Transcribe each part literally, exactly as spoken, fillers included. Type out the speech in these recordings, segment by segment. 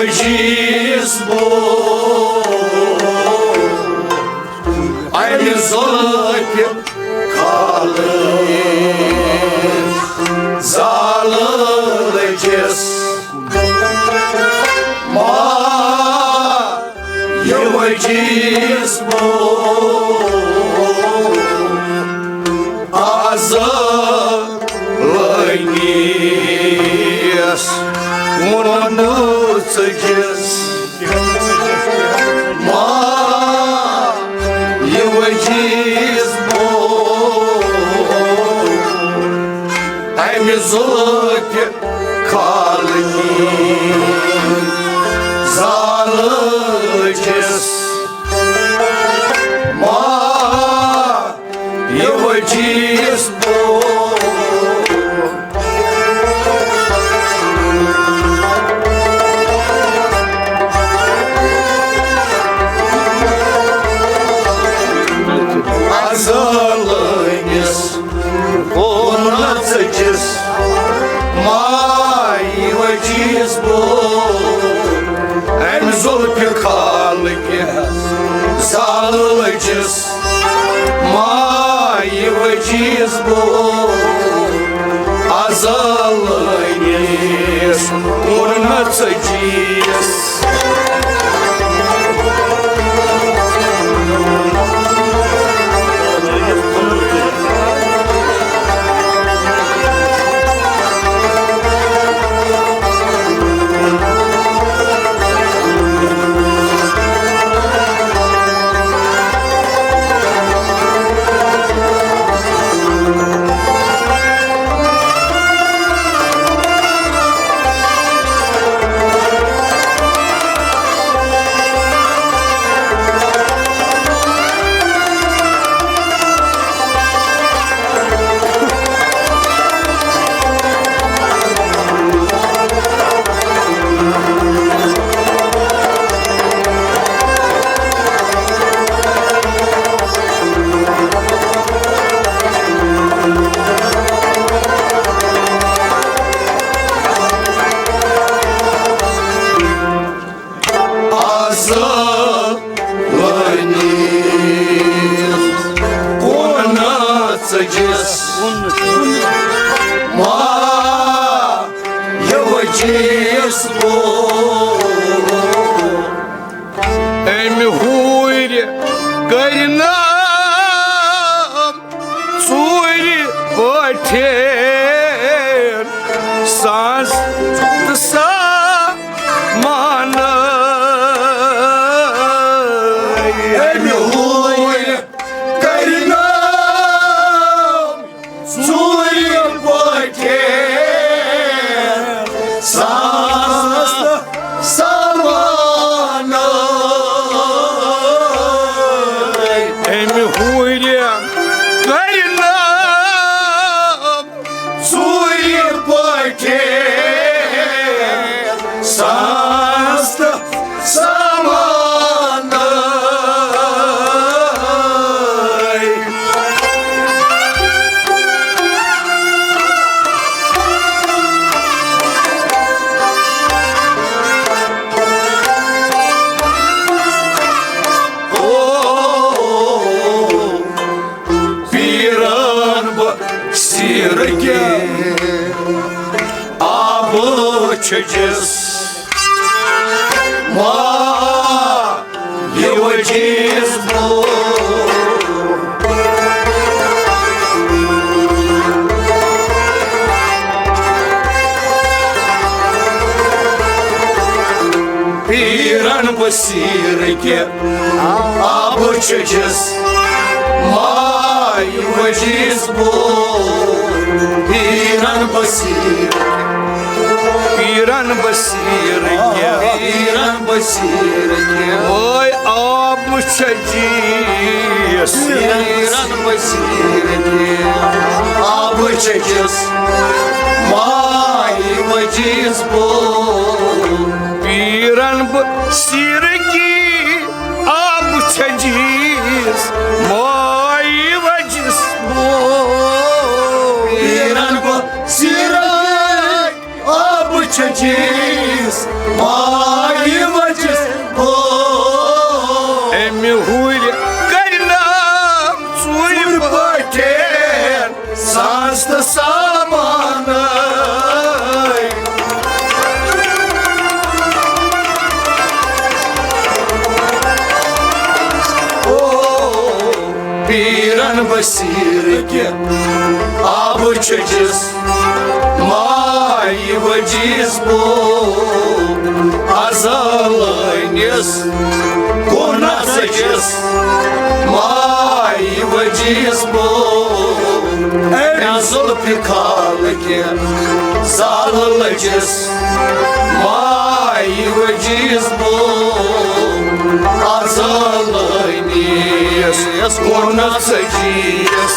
جیس بو، امہِ زلفہِ کھالہٕ زالہٕ لٔجِس۔ ما یہِ وجیس بو، آز لٲنیس ووٚن ژٕ جِس۔ ما یہِ وجیس بو، امہِ زلفہِ کھالہٕ زالہٕ لٔجِس۔ ما یہِ وجیس بو، آز لٲنِس ووٚن ژٕ جِس۔ ما یہِ وجیس بو، امہِ زلفہِ کھالہٕ زالہٕ لٔجِس۔ ما یہِ وجیس بو، آز لٲنِس ووٚن ژٕ جِس۔ آز لٲنِس ووٚن ژٕ جِس۔ ما یہِ وجیس بو، امہِ ہورِ کرِ نام ژوٗرِ پٲٹھۍ ساز تہٕ سامان۔ امہِ ہورِ کرِ نام ژوٗرِ پٲٹھۍ ساز سامان۔ امہِ ہورِ کرِ نام ژوٗرِ پٲٹھۍ ساز تہٕ سامان۔ پیران بصیرکہِ آبہٕ چھٔجِس۔ ما یہِ وجیس بو، پیران بصیرکہِ آبہٕ چھٔجِس۔ ما یہِ وجیس بو، پیران بصیر، پیران بصیرکہِ، پیران بصیرکہِ۔ اوے آبہٕ چھٔجِس۔ پیران بصیرکہِ آبہٕ چھٔجِس۔ ما یہِ وجیس بو، پیران بصیرکہِ آبہٕ چھٔجِس۔ ما یہِ وجیس بو، پیران بصیرکہِ آبہٕ چھٔجِس۔ ما بصیٖر کہِ آبہٕ چھٔجِس مایہِ ؤجِس بہٕ، ازلٲنِس کُن ژٔجِس مایہِ ؤجِس بہٕ۔ اے زُلفہِ خال کہِ زالہٕ لٔجِس مایہِ ؤجِس بہٕ، ازلٲنِس کُن ژٔجِس۔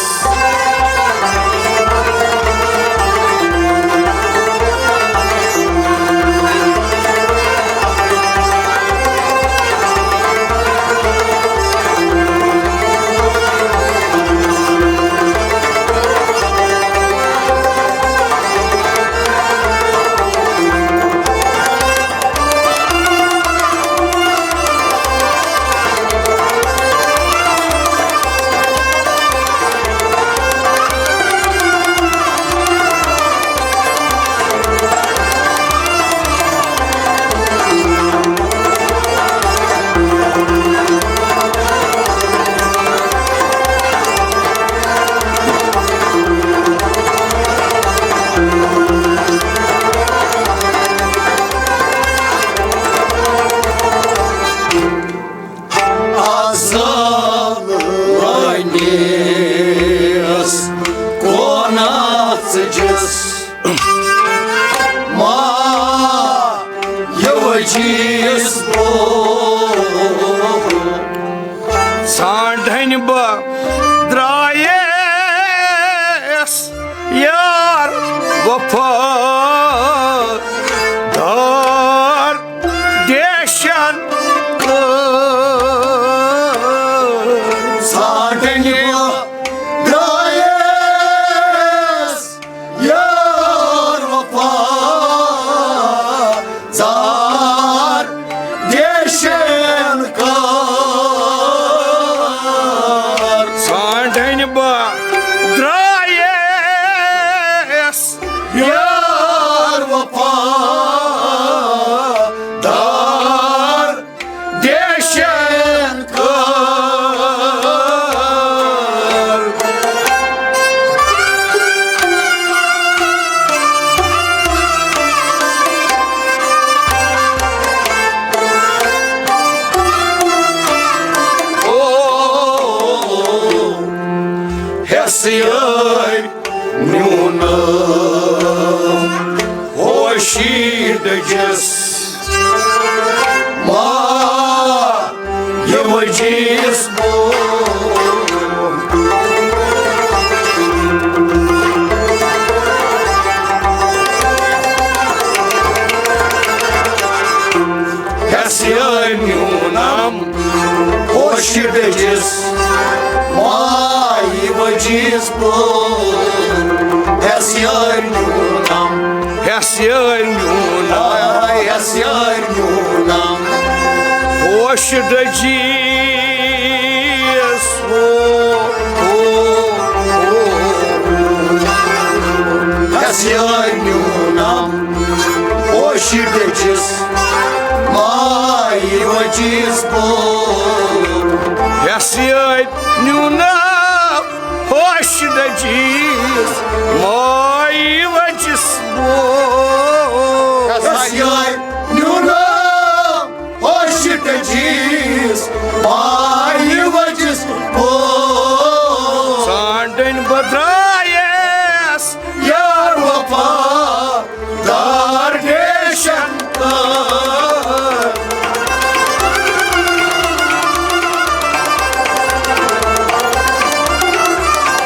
ازلٲنِس کُن ژٔجِس مایہِ ؤجِس بہٕ۔ ژھانٛڈٕنۍ بہٕ درٛایس یار وفادار دیشن کٔر۔ ژھانٛڈٕنۍ بہٕ درٛایس یار وفادار دیشن کٔر۔ ژھانٛڈٕنۍ بہٕ درٛایس یار وفادار دیشن کٔر۔ او، ہٮ۪س یٲرۍ میونم ہوشی ڈٔجِس مایہِ ؤجِس بہٕ۔ ہٮ۪س یٲرۍ میونم ہوشہِ ڈٔجِس مایہِ ؤجِس بہٕ۔ ہٮ۪س یٲرۍ میونم، ہٮ۪س یٲرۍ میونم، ہٮ۪س یٲرۍ میونم ہوشہِ ڈٔجِس۔ او، او، او۔ ہٮ۪س یٲرۍ میونم ہوشہِ ڈٔجِس مایہِ ؤجِس بہٕ۔ ہٮ۪س یٲرۍ نیونم ہوشہِ ڈٔجِس مایہِ ؤجِس بہٕ۔ ہٮ۪س یٲرۍ نیونم ہوشہِ ڈٔجِس مایہِ ؤجِس بہٕ۔ ژھانٛڈٕنۍ بہٕ درٛایس یار وفادار دیشن کٔر۔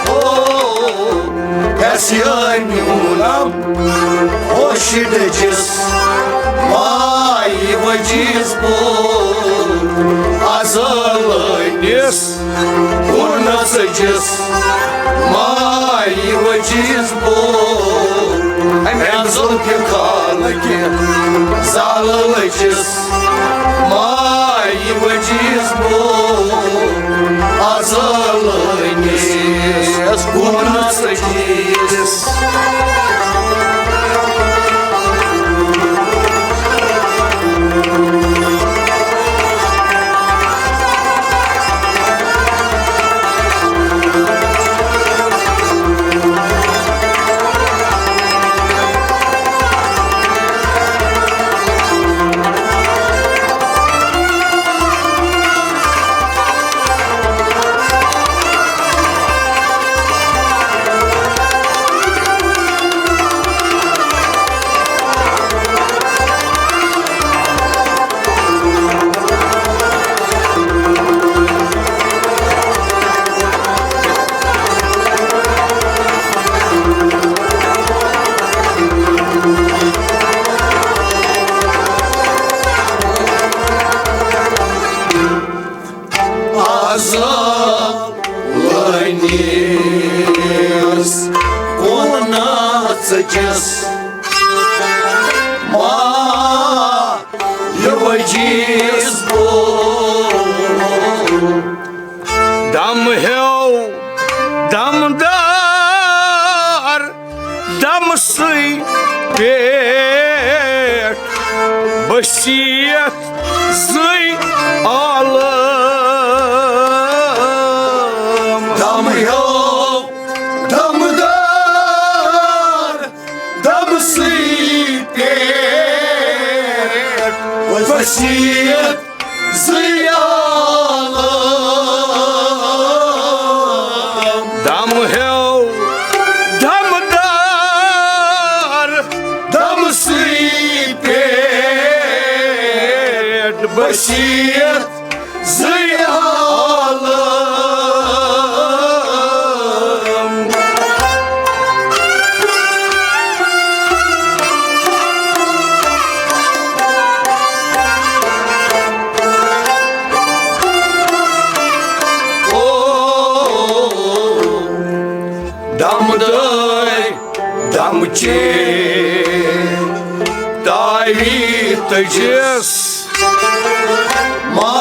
او، ہٮ۪س یٲرۍ میونم ہوشہِ ڈٔجِس مایہِ ؤجِس بہٕ۔ ازلٲنِس کُن ژٔجِس مایہِ ؤجِس بہٕ۔ امہِ زُلفہِ خال کہِ زالہٕ لٔجِس مایہِ ؤجِس بہٕ۔ ازلٲنِس کُن ژٔجِس۔ چیز گو۔ دم ہیو دمدار دم C pet بسیت Zee Alam. Them have دمدار دم سی پیٹ وسیعت زی عالم۔ دم ہیو دمدار دم سی پیٹ بسیعت زی عالم۔ او دم دٲرۍ دم چے تاوی تجس ما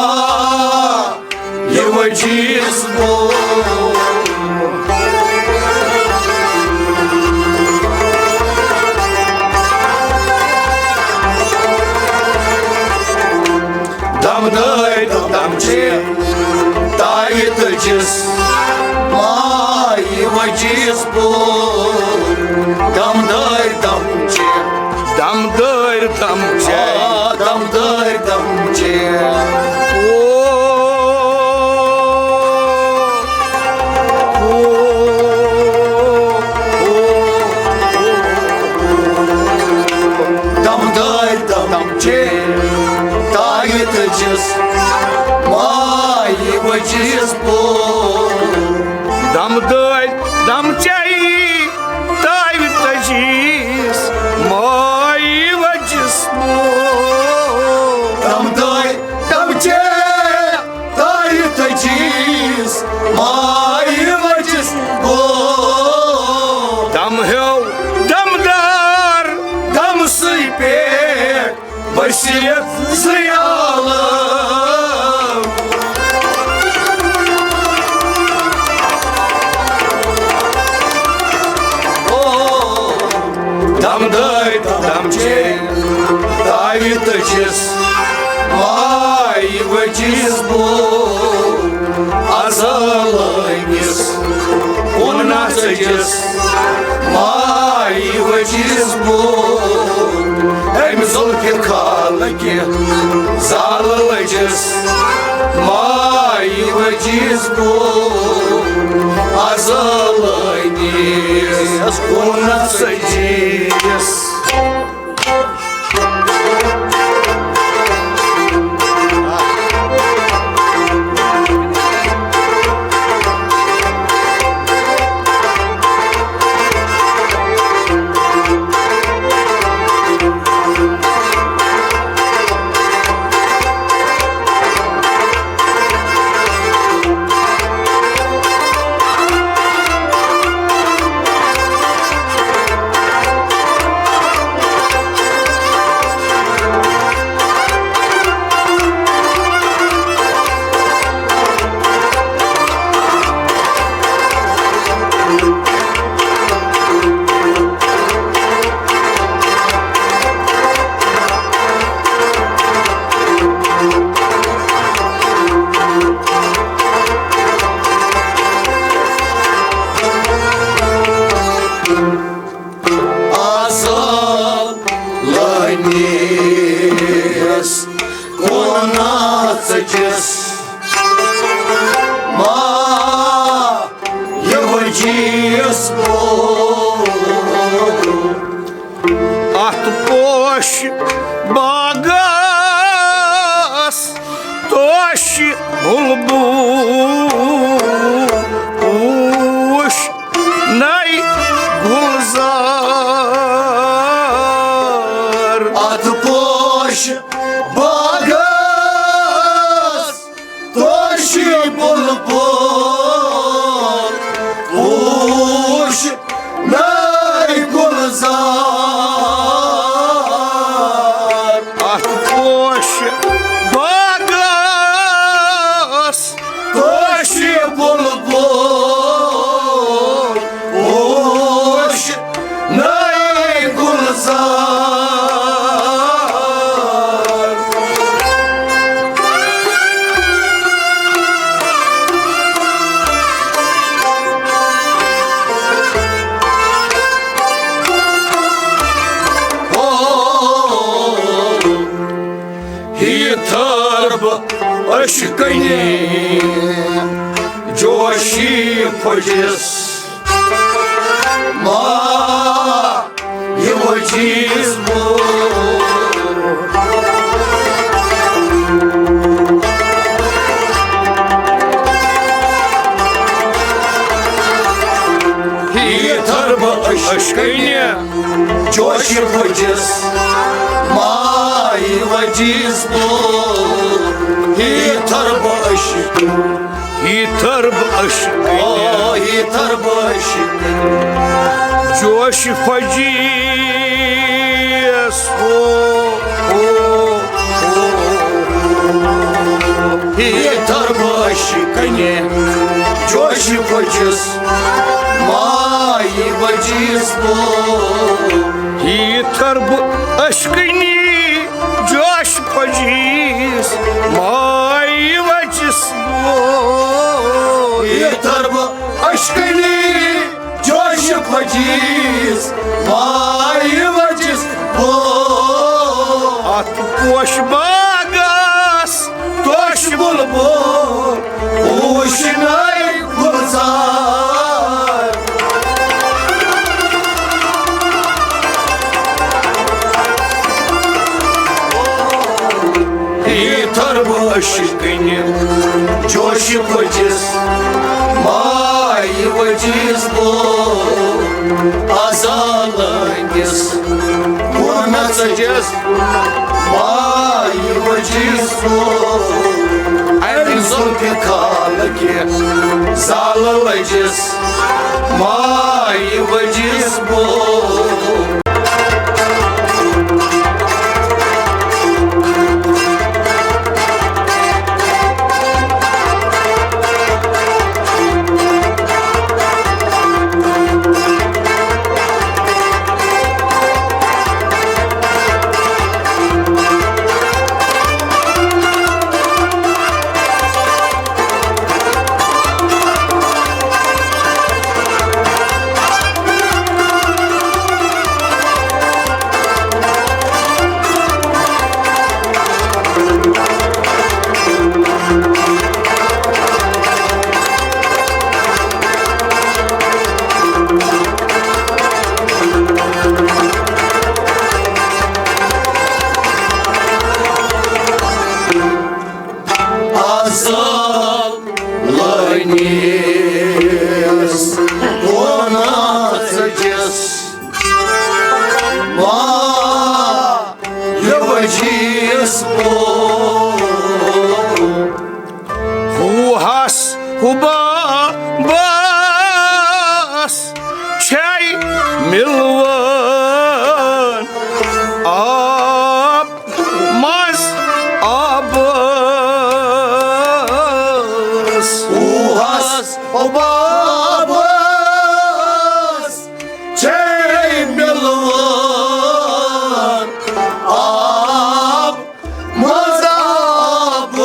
یہ وجیس بو۔ دم دٲرۍ دم چے تاوی تجس ما یہ وجیس بو۔ دم دٲرۍ دم چے دم دٲرۍ دم چے۔ آ، دم دٲرۍ دم چے۔ او، او، او، او۔ دم دٲرۍ دم چے تاوی تجس ما یہ وجیس بو۔ دم دٲرۍ دم چے تاوی تجیس ما یہ وجیس بو۔ دم دٲرۍ دم چے تاوی تجیس ما یہ وجیس بو۔ دم ہیو دمدار دم سی پیٹ بصیرت زی عالم۔ او دم دٲرۍ دم چے تاوی تجس ما یہ وجیس بو۔ ازل نس کن نہ ژجس ما یہ وجیس بو۔ امہ ذوالفقار کہ زال لجس ما یہ وجیس بو۔ ازل نس کن نہ ژجس۔ آزاد لٲنِس کُن نژ جس ما یہِ وجیس بو۔ اتھ پوش باغس توش بلبل پوش نَے گلزار۔ اتھ پوش باغس توش بلبل پوش نَے گلزار۔ اتھ پوش عشقنہِ جوشی پھٔجِس، ما یہِ وجیٖز بہٕ۔ ہیٖتھر بہٕ عشقنہِ جوشی پھٔجِس، ما یہِ وجیٖز بہٕ۔ ہیٖتھر بہٕ عشق، ہیٖتھر بہٕ عشق، آ، ہیٖتھر بہٕ عشق۔ جوش پھٔجِس، ہو، ہو، ہو۔ ہیٖتھر بہٕ عشقنہِ جوش پھٔجِس، ما یہِ وجیٖز بہٕ۔ ہیٖتھر بہٕ عشقنہِ جوش پھٔجِس، ما یہِ وجیٖز بہٕ۔ ہیٖتھر بہٕ عشقنہِ جوش پھٔجِس، ما یہِ وجیٖز بہٕ۔ اَتھ پوشہٕ باغس توشہِ بُلبُل وُشنٲوۍ گُلزار۔ ہیٖتھر بہٕ عشقنہِ جوش پھٔجِس، ما یہِ وجیٖز بہٕ۔ ازالہٕ کِس کُن ژٔجِس، ما یہِ وجیٖز بہٕ۔ اَمہِ ذوالفقار کہِ زالہٕ لٔجِس، ما یہِ وجیٖز بہٕ۔ ازل لٲنِس کونس جِس ما یہِ وجیٖز بہٕ۔ ہوہس ہُبابس چھے مِلوان آب منٛز آبس۔ ہوہس ہُبابس چھے مِلوان آب منٛز آبس۔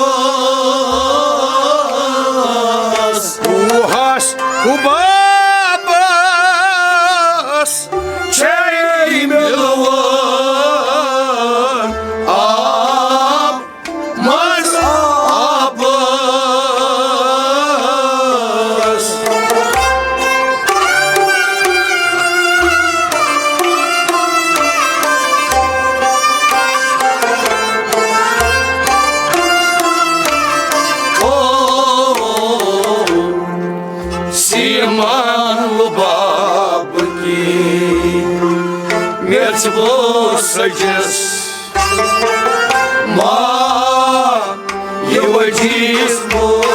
ہوہس ہُبابس چھے مِلوان آب منٛز آبس۔ او سیٖمن لُباب کی میژ بہٕ سجس ما یہِ وجیٖز بہٕ۔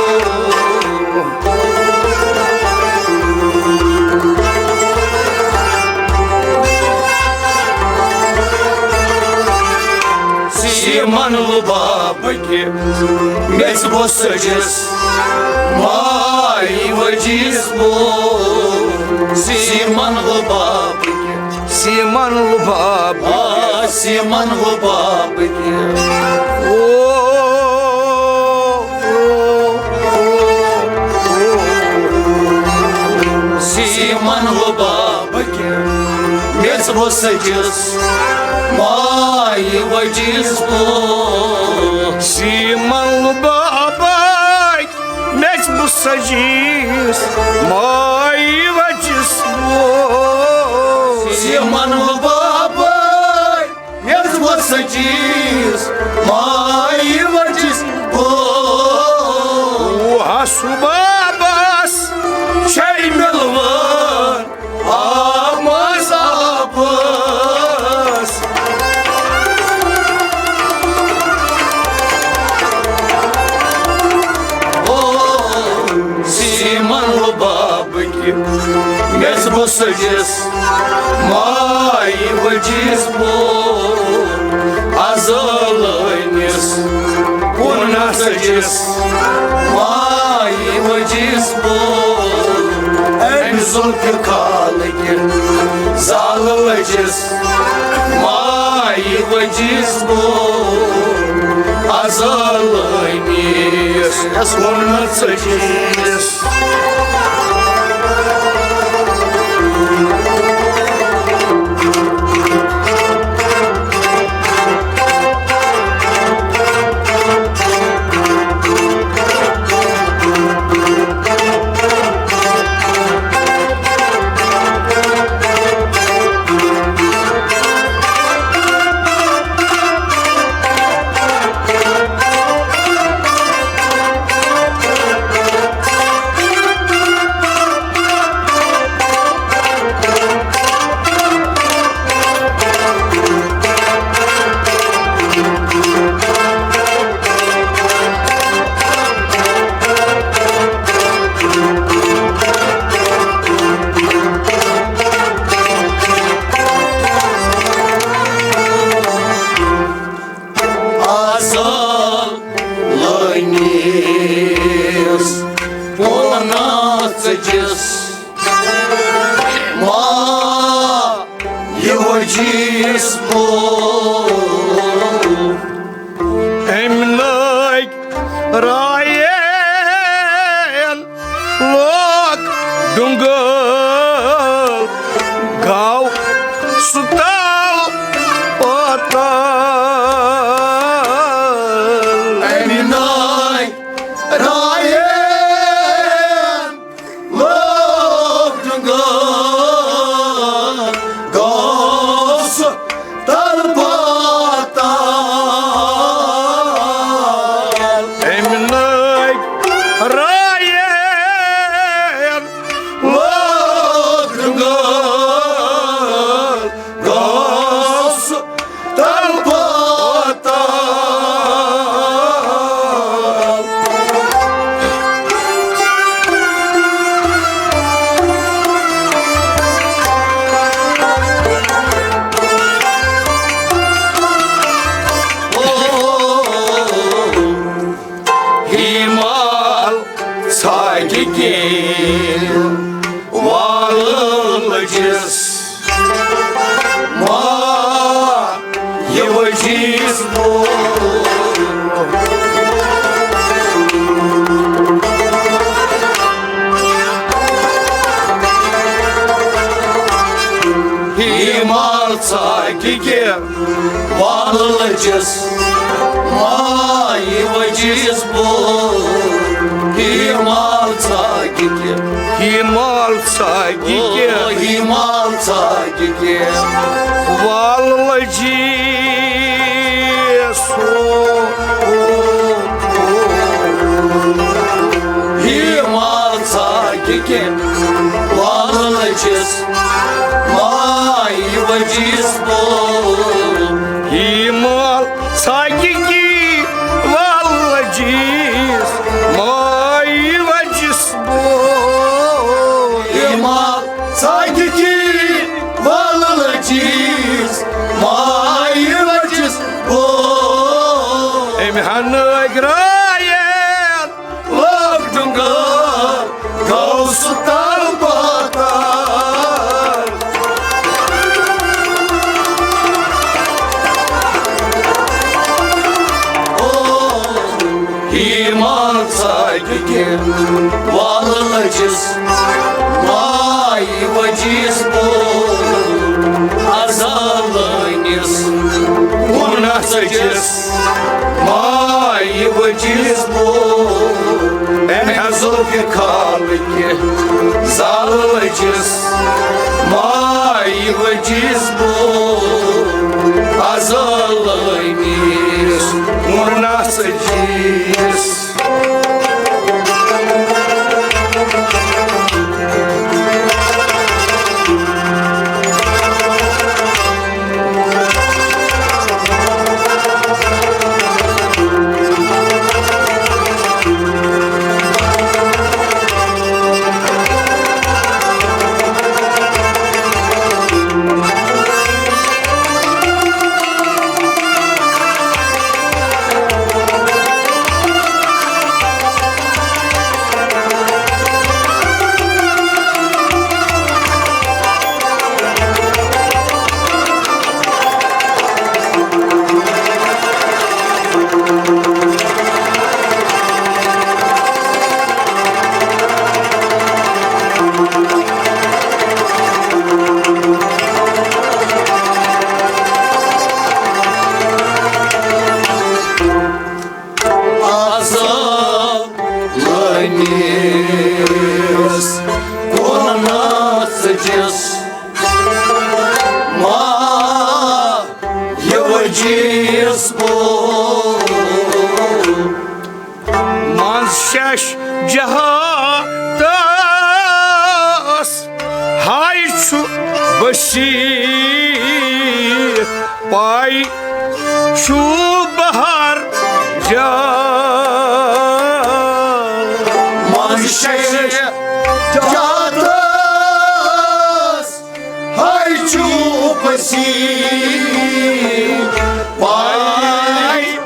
سیٖمن لُباب کہِ میژ بہٕ سجس ما یہِ وجیٖز بہٕ۔ سیٖمن لُباب کہِ سیٖمن لُباب۔ آ، سیٖمن لُباب کہِ۔ او، او، او، او۔ سیٖمن لُباب کہِ۔ میژ بہٕ سجس ما یہِ وجیٖز بہٕ۔ سیٖمن لُباب سجیس مائی وجس بو۔ سیمن و بابے، یس بو سجیس مائی وجس بو۔ ہس بابس چھے ملوان آب منٛز آبس۔ او سیمن و بابکہِ، یس بو سجس مائی وجس بو۔ ازلٲنِس کُن سجس مائی وجس بو۔ امہِ زُلفہِ خالہٕ کہِ زالہٕ لٔجس مائی وجس بو۔ ازلٲنِس کُن سجس۔ آسان لٲنِس پونس ژٔجِس ما یہِ وجیس پوٚو۔ أمۍ لٲگۍ رایَن لوگ ڈُنٛگہٕ گاو سُہ تل پتل۔ أمۍ لٲگۍ رایَن لوگ ڈُنٛگہٕ گاو سُہ تل پتل۔ أمۍ لٲگۍ رایَن لوگ ڈُنٛگہٕ گاو سُہ تل پتل۔ ہیمال ژھاگہِ کِنۍ والہٕ لٔجِس ما یہِ وجیس پوٚو۔ ہیمال ژھاگہِ کِنۍ والہٕ لٔجِس ما یہِ وجیس پوٚو۔ ہیمال ژھاگہِ کِنۍ، ہیمال ژھاگہِ کِنۍ، او ہیمال ژھاگہِ کِنۍ والہٕ لٔجِس۔ ہیمال ژھاگہِ کِنۍ والہٕ لٔجِس ما یہِ وجیس پوٚو۔ ہیمال ژھاگہِ کِنۍ والہٕ لٔجِس ما یہِ وجیس پوٚو۔ ہیمال ژھاگہِ کِنۍ والہٕ لٔجِس ما یہِ وجیس پوٚو۔ أمۍ ہنٲوۍ رایَن لوگ ڈُنٛگہٕ گاو سُہ تل پتل۔ او ہیمال ژھاگہِ کِنۍ والہٕ لٔجِس ما یہِ وجیس پوٚو۔ ازلٲنِس کُن سجِس ما یہِ وجیس پوٚو۔ أمۍ حظ ذوالفقار کہِ زالہٕ لٔجِس، مایہِ ؤجِس بہٕ ازلٲنِس وُنَس جِس۔ ازلٲنِس وُنَس جِس، مایہِ ؤجِس بہٕ۔ منٛز شش جہاتس ہاے چھُ بصیٖر، پاے چھُ بہر جان۔ منٛز شش جہاتس ہاے چھُ بصیٖر، پاے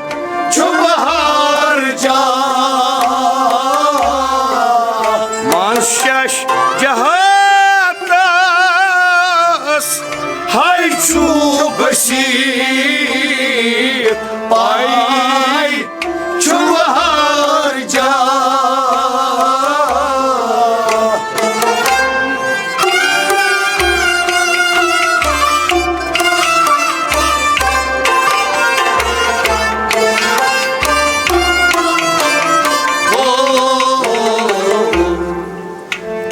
چھُ بہر جان۔ منٛز شش جہاتس ہاے چھُ بصیٖر، پاے چھُ بہر جان۔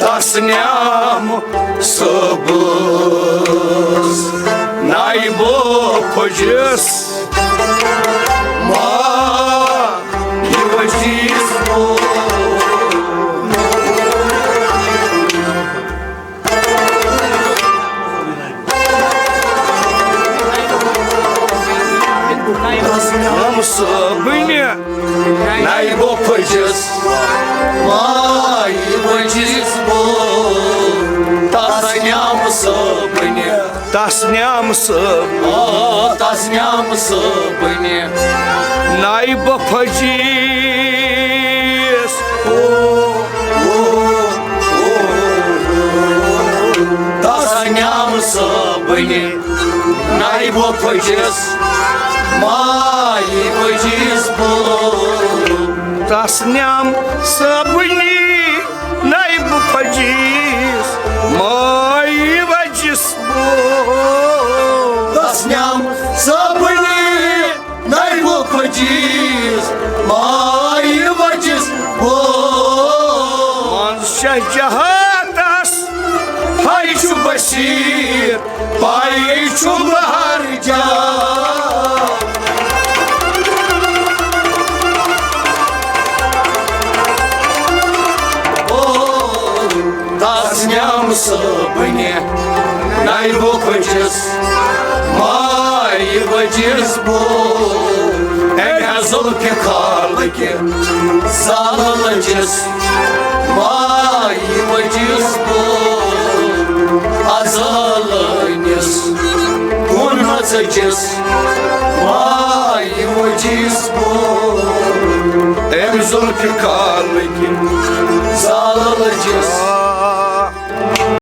تسنیم صٲبس نایبو پھٔجِس، مایہِ ؤجِس بہٕ۔ تسنیم صٲبنہِ نایبو پھٔجِس، مایہِ ؤجِس بہٕ۔ تسنیم صٲبنہِ، تسنیم صٲب، آ، تسنیم صٲبنہِ نایبو پھٔجِس۔ او، او، او، تسنیم صٲبنہِ نایبو پھٔجِس، مایہِ ؤجِس بہٕ۔ تسنیم صٲبنہِ نایبو پھٔجِس، مایہِ ؤجِس بہٕ۔ تسنیم صٲبنہِ نایبو پھٔجِس، مایہِ ؤجِس بہٕ۔ منٛز شش جہاتس ہاے چھُ بصیٖر، پاے چھُ بہر جان۔ او، تسنیم صٲبنہِ نایبو پھٔجِس، مایہِ ؤجِس بہٕ۔ أمۍ ذوالفقار کہِ زالہٕ لٔجِس، مایہِ ؤجِس بہٕ ازلٲنِس وُنَس جِس، مایہِ ؤجِس بہٕ۔ أمۍ ذوالفقار کہِ زالہٕ لٔجِس،